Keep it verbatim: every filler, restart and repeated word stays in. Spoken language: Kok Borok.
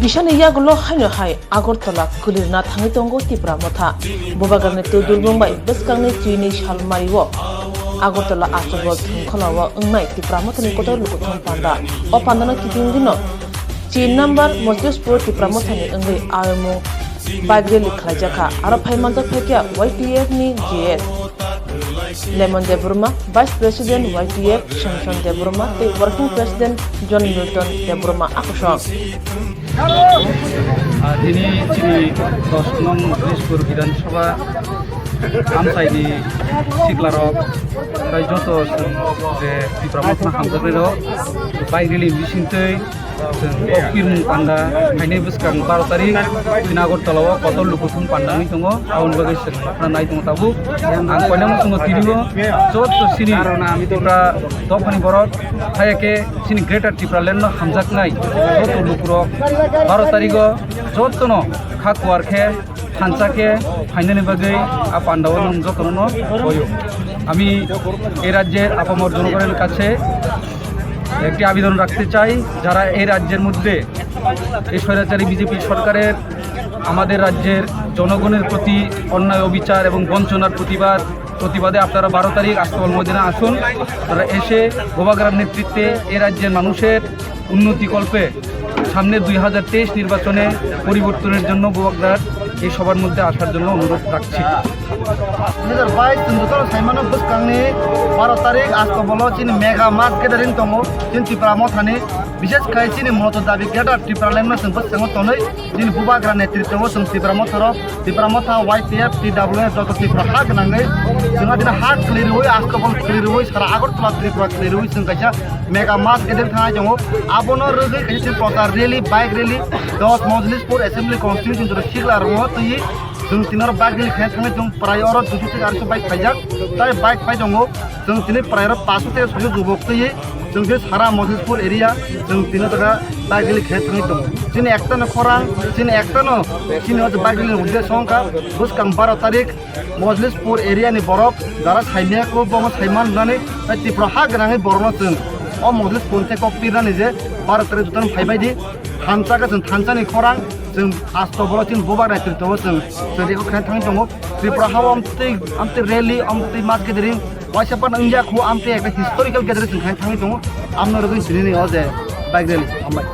Kisani yagulo haino hai Agartala kwlwirna thangwi tongo Tipra Motha. Bubagrani twi dulbung bai bwskangni chini salmario Agartala Astabol thwngkhwlao wngnai Tipra Mothani kotor lukuthum panda. O pandano kiting dino chin number Moslispur Tipra Mothani wngwi ayomung bike rally khlaijakha. Aro phai manjak phaikha Y T F ni G S. Lemon Debbarma, Vice President Y T F, Samson Debbarma tei Working President John Milton Debbarma akusong. Ah, tini chini dos nong Moslispur Bidhan Sabha amchaini siklarok tai joto chwng je Tipra Mothano hamjaknairok bike rally bisingtwi Chwng o pirmung panda phainai bwskang baro tarik chini Agartala o kotor lukuthum panda wngwi tongo. Aboni bagwi chwng nokha nai tongo tabuk. Ang koinai muchungo tini o joto chini Tipra dophani borok, haiya khe chini Greater Tipraland no hamjaknai joto lukurok baro tarik o jotono kha kuar khe thansa khe phainani bagwi a panda o nwng jotono no hoyo. আমি এই রাজ্যের আপামর জনগণের কাছে একটি আবেদন রাখতে চাই, যারা এই রাজ্যের মধ্যে এই স্বৈরাচারী বিজেপি সরকারের আমাদের রাজ্যের জনগণের প্রতি অন্যায় অবিচার এবং বঞ্চনার প্রতিবাদ, প্রতিবাদে আপনারা বারো তারিখ আস্তাবল ময়দানে আসুন। আপনারা এসে বোবাগ্রার নেতৃত্বে এই রাজ্যের মানুষের উন্নতি কল্পে সামনে দুই হাজার তেইশ নির্বাচনে পরিবর্তনের জন্য বোবাগ্রার এই সভার মধ্যে আসার জন্য অনুরোধ রাখছি। Dui hazar bais chwng jotono saimano bwskangni baro tarik Asto bolo chini mega mass gathering tongo chini Tipra Mothani, bishes khai chini moto dabi Greater Tipraland no chwng bwskango tonwi chini Bubagra netritwo o chwng Tipra Motharo, Tipra Motha, Y T F, T W F joto Tripura ha gwnangwi chwng adina ha khwlwi rwi Asto bol khwlwi rwi sara Agartala Tripura khwlwi rwi chwng kaisa mega mass gathering thangnai tongo. Abono rwgwi kaisa chini prochar rally, bike rally, dos Mojlispur Assembly Constituency joto sikla rwngo twi Chwng tini oro bike rally khe thangwi chwng prai oro duiso theke aroiso bike phaijak. Tai bike phai tongo. Chwng tini prai oro paso theke soiso jubok twi chwng tini sara Moslispur area chwng tini taka bike rally khe thangwi tongo. Chini ekta no khorang, chini ekta no chini o bike rally ni uddesho wngkha bwskang baro tarik Moslispur area ni borok jara saimaya kho bomo saiman nani tai Tripura ha gwnangwi borokno chwng o Moslispur thai kok pirnani je baro tarik jotono phaibai di. Thansa khe chwng thansani khorang, chwng asto bolo chini Bubagra netrito o chwng, chwng reko khe thangwi tongo. Tripura ha o amtwi, amtwi rally, amtwi mass gathering, waisa phano wngya khu amtwi ekta historical gathering chwng khe thangwi tongo. Amno rwgwi chini ni o je bike rally, hambai.